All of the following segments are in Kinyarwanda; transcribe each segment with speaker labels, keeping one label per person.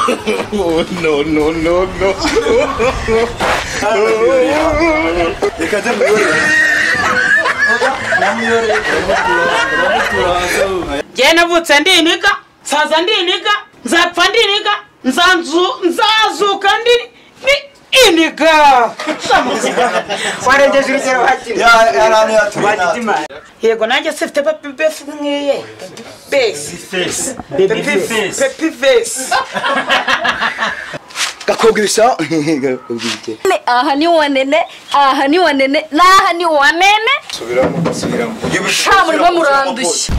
Speaker 1: No, no, no, no.
Speaker 2: Reka nze
Speaker 3: Njye navutse ndi iniga, nsaza ndi iniga, nzapfa ndi iniga, nzazuka ndi iniga.
Speaker 4: Warengeje urugero hakiri.
Speaker 3: Yego nanjye sifite papi besi nkiye. Besi.
Speaker 4: Baby face.
Speaker 3: Papi face.
Speaker 2: Gakobwa ibisa. Gakobwa ibike.
Speaker 5: Aha ni wanene, aha ni wanene, n'aha ni wanene.
Speaker 1: Subiramo, subiramo.
Speaker 5: Sha murimo murandushya.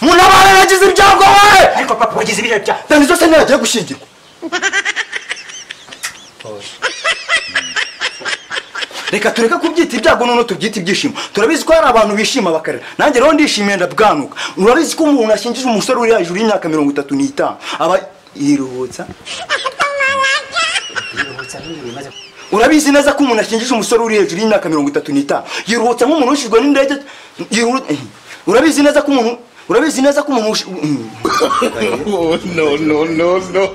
Speaker 2: Munabara yagize ibyago we!
Speaker 4: Ariko papa wagize ibihe bya.
Speaker 2: Dani zose ntiyagiye gushyingirwa. Reka tureke kubyita ibyago none tubyita ibyishimo. Turabizi ko hari abantu bishima bakarira. Nanjye rero ndishimiye ndabwanuka. Urabizi ko umuntu ashyingije umusore uri hejuru y'imyaka 35 aba yiruhutsa. Urabizi neza ko umuntu ashyingije umusore uri hejuru y'imyaka 35 yiruhutsa nk'umuntu ushijwe n'indege. Urabizi neza ko umuntu urabizi neza ko umuntu
Speaker 1: No, no, no, no.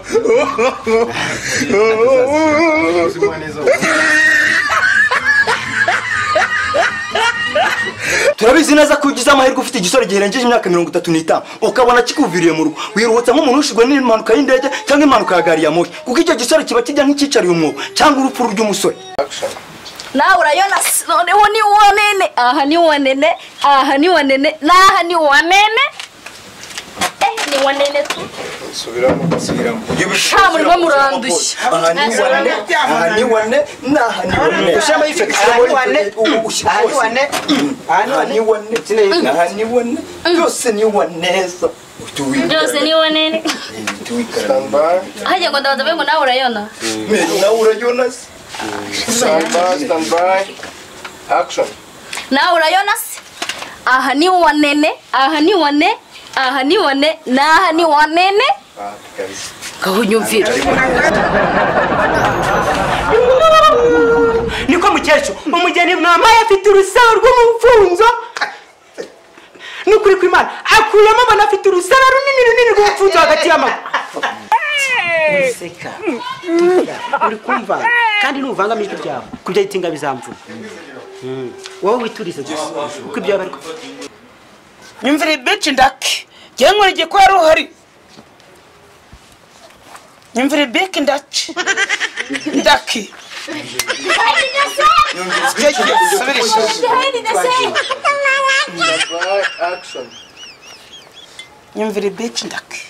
Speaker 2: Turabizi neza ko ugize amahirwe ufite igisore giherengeje imyaka 35 ukabona kikuviriye mu rugo wiruhutsa nk'umuntu ushijwe n'impanuka y'indege cyangwa impanuka ya gari ya moshi, kuko icyo gisore kiba kijya nk'icyicariye umwobo cyangwa urupfu rw'umusore.
Speaker 5: Nawe urayona noneho ni wanene, aha ni wanene, aha ni wanene, n'aha ni wanene. Ni wanene tu.
Speaker 1: Subiramo, subiramo.
Speaker 5: Sha murimo murandushya.
Speaker 2: Aha ni wane, aha ni wane, n'aha ni wane.
Speaker 4: Ushyiramo effect. Aha ni wane, aha ni wane,
Speaker 2: aha ni wane, aha ni wane. Byose ni waneza.
Speaker 5: Byose ni wanene.
Speaker 1: Stand by.
Speaker 5: Hajya ngo ndabaza ngo nawe urayona.
Speaker 2: Nawe urayona.
Speaker 1: Stand by, stand by. Action.
Speaker 5: Nawe urayona se? Aha ni wanene, aha ni wane, aha ni wane, n'aha ni wanene. Ngaho unyumvira.
Speaker 3: Niko mukecuru, umugeni mwamaye afite urusaro rw'umupfunzo. Nukuri kw'Imana, akuyemo abana afite urusaro runini runini rw'umupfunzo hagati y'amaguru. Useka. Uri kumva kandi nuvanga amajwi ryawe kubyo yitinga bizamvuna. Wowe witurize gusa uko ibyo bari kuvuga. Nyumvira ibici ndaki. Ngiye nkora igikora ruhari. Nyumvira ibiki ndaki. Ndaki. Nyumvira ibici ndaki.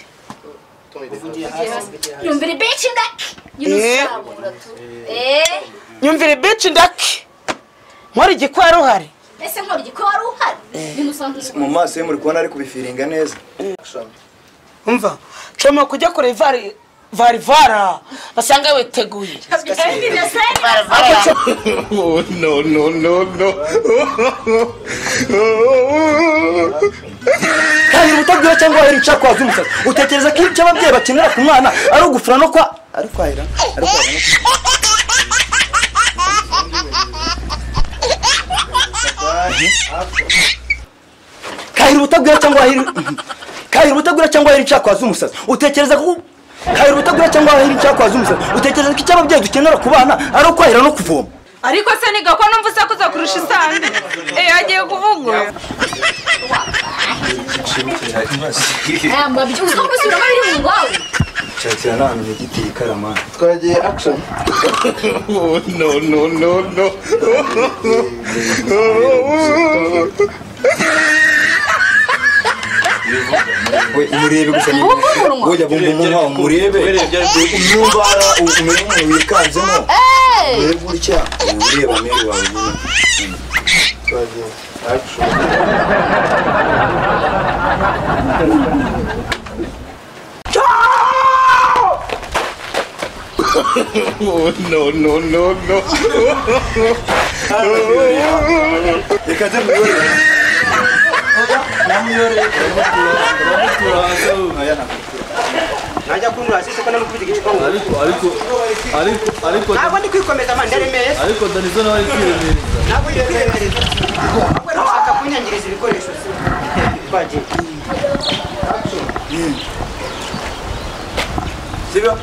Speaker 5: Nyumvira ibici ndaki.
Speaker 3: Nyumvira ibici ndaki. Nkora igikora ruhari.
Speaker 5: Ese nkora igikora ruhari.
Speaker 2: Mu maso ye muri kubona ari kubifiringa neza.
Speaker 3: Umva, nshobora kujya kure varivara basanga witeguye.
Speaker 1: No, no, no, no.
Speaker 2: Kandi utabwira cyangwa wahera icakwaza umusatsi utekereza ko ibyo ababyeyi bakenera ku mwana ari ugufura no kwa ari kwahira ari kwahira. Kahira utabwira cyangwa wahera kahira utabwira cyangwa wahera icakwaza umusatsi utekereza ko kahira utabwira cyangwa wahera icakwaza umusatsi utekereza ko icyo ababyeyi dukenera ku bana ari ukwahira no kuvoma.
Speaker 6: Ariko se niga ko numva usakuza kurusha isande. Agiye kuvuga.
Speaker 5: Mabyo uzo gusura biri mu ngwawe.
Speaker 2: Cyakira nta migiti ikarama.
Speaker 1: Twagiye action. No, no, no, no.
Speaker 2: We murebe gusa ni oya bumva umunwa murebe umwumbara umenye wikanzemo. Murebe gutya ureba mere wawe nyine.
Speaker 1: Twagiye action. No, no, no, no.
Speaker 2: Reka nze muyore.
Speaker 4: Najya kunyura sisi ko namukubita igikombe.
Speaker 7: Ariko
Speaker 4: ntabwo ndi kwikomeza man ndaremeye.
Speaker 7: Ariko Danizo nawe ari kwiremereza.
Speaker 4: Ntabwo ndi kwiremereza. Ahubwo ndashaka kunyangiriza ibikoresho se. Twagiye.
Speaker 2: Sibyo?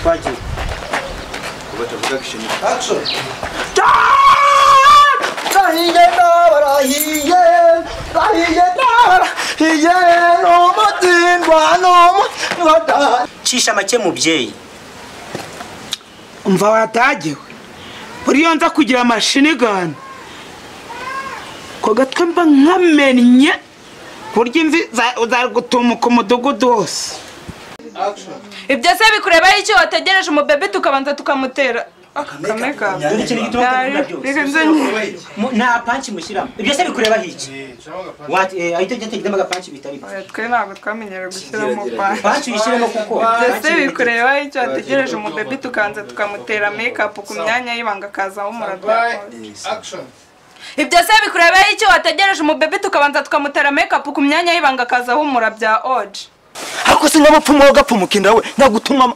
Speaker 4: Twagiye.
Speaker 2: Batavuga action. Action. Rahiye rahiye rahiye rahiye no matindwa no matindwa.
Speaker 4: Cisha make mubyeyi.
Speaker 3: Umva watagiwe. Buriyo nza kugira amashinigana. Ko gatwe mba nkamennye burya imvi uzagutumuka umudugudu wose.
Speaker 6: Ibyo se bikureba icyo wategereje umubebe tukabanza tukamutera akameka.
Speaker 4: Dore ikintu gituma tuvuga byose. Nta panchi mushyiramo. Ibyo se bikureba hiki? What ahita jya aga panchi bitari.
Speaker 6: Twe ntabwo twamenyera gushyiramo panchi.
Speaker 4: Panchi uyishyiremo kuko.
Speaker 6: Ibyo se bikureba icyo wategereje umubebe tukanza tukamutera make up ku myanya y'ibanga kazaho umurabya.
Speaker 1: Action.
Speaker 6: Ibyo se bikureba icyo wategereje umubebe tukabanza tukamutera make up ku myanya y'ibanga kazaho umurabya oje.
Speaker 2: Ariko se nyamupfumu wo gapfumukinda we nyagutuma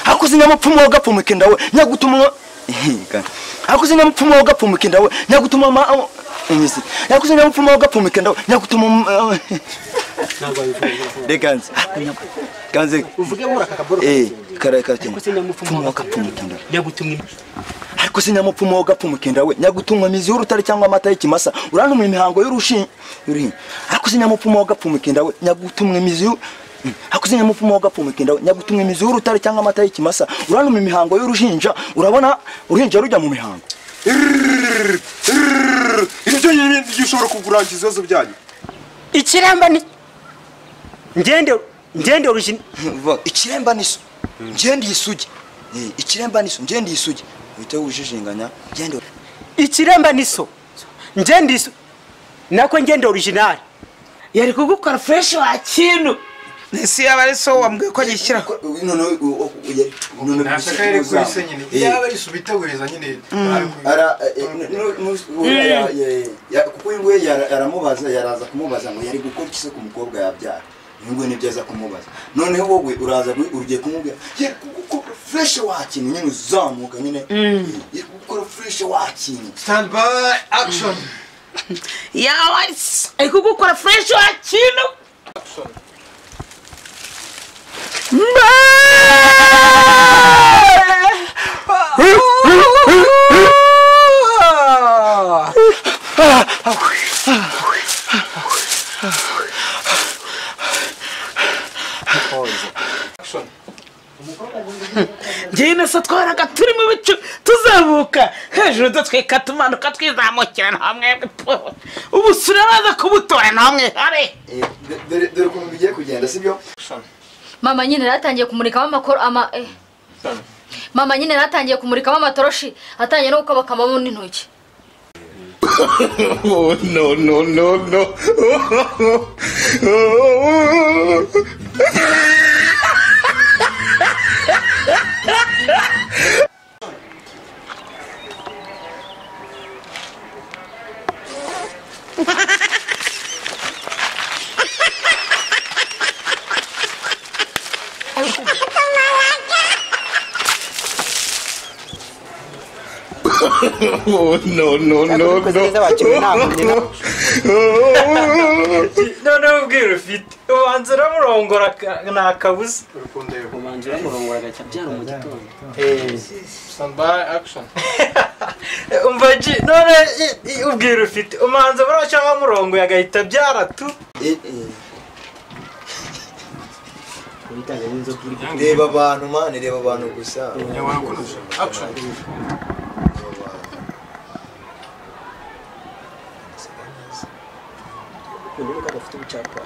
Speaker 2: ariko se nyamupfumu wo gapfumukinda we nyagutuma ariko se nyamupfumu wo gapfumukinda we nyagutuma ariko se nyamupfumu wo gapfumukinda we nyagutuma Reganze ganze
Speaker 4: uvuge bura kakaboro
Speaker 2: kare
Speaker 4: ariko se nyamupfumu wo
Speaker 2: gapfumukinda
Speaker 4: nyagutumwa
Speaker 2: ariko se nyamupfumu wo gapfumukinda we nyagutumwa mizi y'urutare cyangwa amata y'ikimasa urantumwa imihango y'urushinge ariko se nyamupfumu wo gapfumukinda we nyagutumwa imizi ariko se nyamupfumu wo gapfumukinda we nyagutumwa imizi y'urutare cyangwa amata y'ikimasa urantumwa imihango y'urushinja urabona uruhinja rujya mu mihango
Speaker 1: Ibyo nyine ushobora kugurangiza ibibazo byanyu.
Speaker 4: Ikiremba ni ngende origin
Speaker 2: ikiremba niso ngende isugi ikiremba niso ngende isugi uhite ujijinganya ngende
Speaker 4: ikiremba niso ngende isu nako ngende original
Speaker 3: yari kugukora fresh wa kintu nisi yaba ari so wambwiye ko gishyira
Speaker 2: none
Speaker 1: nashaka kuri se nyine yaba ari subitaguriza nyine
Speaker 2: ara kuko ingwe yaramubaza yaraza kumubaza ngo yari gukora iki se ku mukobwa yabyara ingwe nibyo aza kumubaza noneho wowe uraza urugiye kumubwira yari gukora fresh wa kintu nyine uzamuka nyine yari gukora fresh wa kintu
Speaker 1: stand by action
Speaker 3: yawe ari gukora fresh wa kintu
Speaker 1: action.
Speaker 3: Njye na twaraga turi mu bicu tuzamuka hejuru dutwika tumanuka twizamukira nta mwebwe ubu surabaza kubutora nta mwe hare
Speaker 2: dore ukuntu bigiye kugenda sibyo.
Speaker 5: Mama nyine yaratangiye kumurikamo amakoro ama Mama nyine yaratangiye kumurikamo amatoroshi atangiye no gukabakamamo n'intoki.
Speaker 1: Oh no no no no. Oh no no no no.
Speaker 7: None ubwira ufite ubanza uramurongora nakabuze
Speaker 4: ubanza uramurongora agacyara mu gitondo.
Speaker 1: Stand by action.
Speaker 7: Umva ji none ubwira ufite umanza buracha wamurongoye agahita byara tu.
Speaker 2: Reba abantu mane reba abantu gusa.
Speaker 1: Action.
Speaker 4: Kadafite ubucakwa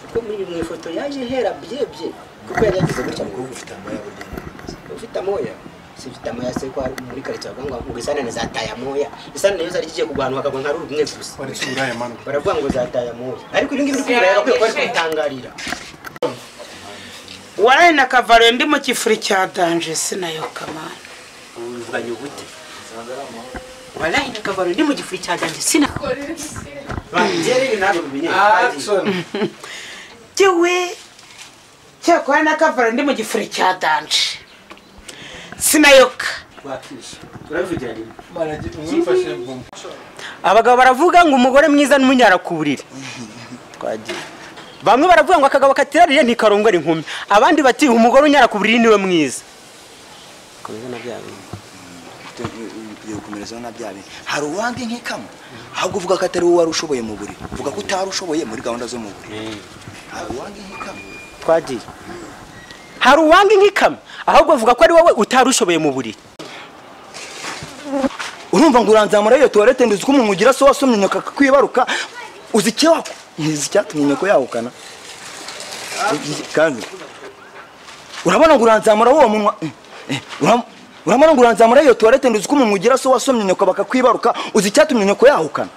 Speaker 4: kuko muri mu ifoto yaje hera byebye kuko yari yagize gutya
Speaker 2: ngo ufite amoya burya
Speaker 4: ufite amoya si ufite amoya se ko muri quartier bavuga ngo isanane zataya amoya isanane yo zari kigiye kugwanwa akagwa nka rumwe gusa baravuga ngo zataya amoya ariko ibi ngibi biri kubera ko bari kutangarira
Speaker 3: waraye na kavaro ndi mu kifuri cya danger sinayoka man
Speaker 4: uvuganye ubute waraye na kavaro ndi mu gifuri cya danger sina
Speaker 3: Jewe cyakora na kavaro ndi mu gifuri cya danger sinayoka
Speaker 4: Wakisha. Urabivugira rimwe. Abagabo baravuga ngo umugore mwiza n'umunyara ku buriri. Twagiye. Bamwe baravuga ngo akagabo katirariye ntikarongora inkumi. Abandi bati umugore unyara ku buriri niwe mwiza. Komeza na bya bintu.
Speaker 2: Gukomereza na bya bintu. Hari uwanga inkikamo. Ahubwo uvuga ko atari wowe wari ushoboye mu buriri. Uvuga ko utari ushoboye muri gahunda zo mu buriri. Hari uwanga inkikamo.
Speaker 4: Twagiye. Hari uwanga inkikamo. Ahubwo uvuga ko ari wowe utari ushoboye mu buriri.
Speaker 2: Urumva ngo uranzamura iyo toilette nduzi ko umuntu ugira so wasomye nyoka kwibaruka uzi icyo ntizi cyatumye nyoko yahukana kandi urabona ngo uranzamura uwo munwa urabona ngo uranzamura iyo toilette nduzi ko umuntu ugira so wasomye nyoka bakakwibaruka uzi cyatumye nyoko yahukana.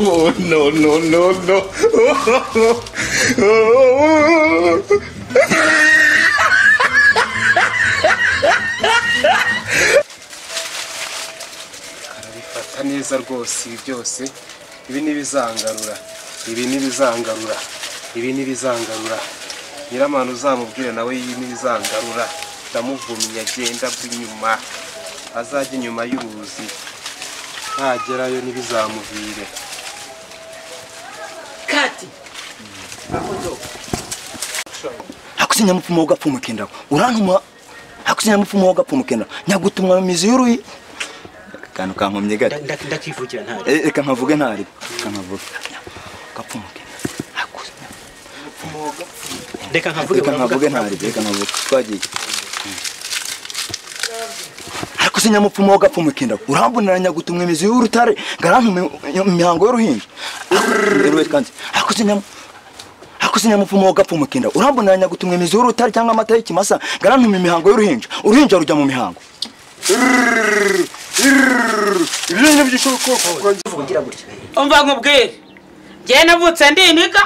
Speaker 1: Oh, no, no, no, no.
Speaker 8: Karabifata neza rwose ibi byose ibi nibizangarura ibi nibizangarura ibi nibizangarura nyiramana uzamubwira nawe iyi nibizangarura ndamuvumye agenda bw'inyuma azajya inyuma y'uruzi ntagerayo nibizamuvire.
Speaker 3: Kati.
Speaker 2: Hakusinya mupfumo ugapfumukenda. Urantuma hakusinya mupfumo ugapfumukenda. Nyagutumwa mu mizi y'uruhi. Kantu kankomye gato.
Speaker 4: Ndakivugira ntari.
Speaker 2: Reka nkavuge ntari. Kankavuge. Gapfumukenda. Hakusinya.
Speaker 4: Reka nkavuge.
Speaker 2: Reka nkavuge ntari. Reka nkavuge. Twagiye. Hakusinya mupfumo ugapfumukenda. Urambonera nyagutumwa imizi y'urutare ngarantume imihango y'uruhinja. Hakusinya hakusinya mupfumo ugapfumukenda. Urambonera nyagutumwa imizi y'urutare cyangwa amata y'ikimasa ngarantume imihango y'uruhinja. Uruhinja rujya mu mihango.
Speaker 8: Ibintu by'ishoko
Speaker 4: kugira gutya.
Speaker 3: Umva nkubwire. Ngiye navutse ndi iniga.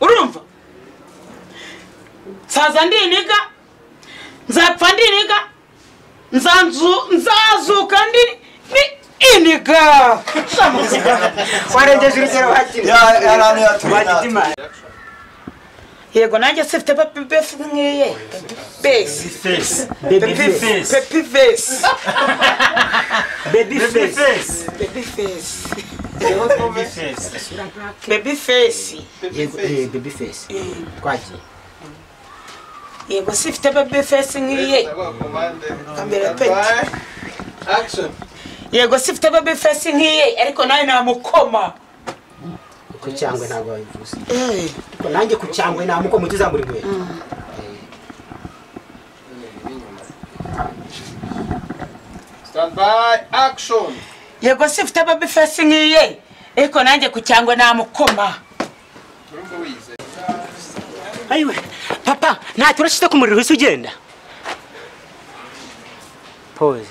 Speaker 3: Urumva? Saza ndi iniga. Nzapfa ndi iniga. Nzazuka ndi ni iniga.
Speaker 4: Warengeje urugero wakina.
Speaker 2: Ya
Speaker 3: Yego nanjye sifite papi besi nkiye. Besi.
Speaker 7: Face. Baby face.
Speaker 3: Baby face.
Speaker 4: Baby face.
Speaker 3: Baby face.
Speaker 7: Baby face.
Speaker 3: Baby face.
Speaker 4: Yego baby face. Twagiye.
Speaker 3: Yego sifite baby face nkiye. Kamera peti.
Speaker 8: Action.
Speaker 3: Yego sifite baby face nkiye ariko nawe namukoma.
Speaker 4: Ku cyangwe ntabwo wabivuze. Ariko nanjye ku cyangwe namukoma utuzamura inkweto.
Speaker 8: Stand by, action.
Speaker 3: Yego sifite baby face nkiye ariko nanjye ku cyangwe namukoma.
Speaker 4: Ayiwe papa ntacyo urashyize ku muriro uhise ugenda. Pause.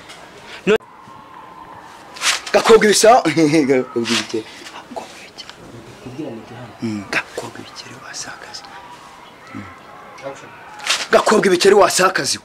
Speaker 2: Gakobwa ibisa gakobwa ibike. Gakobwa ibikeri wasakaze. Gakobwa ibikeri wasakaze.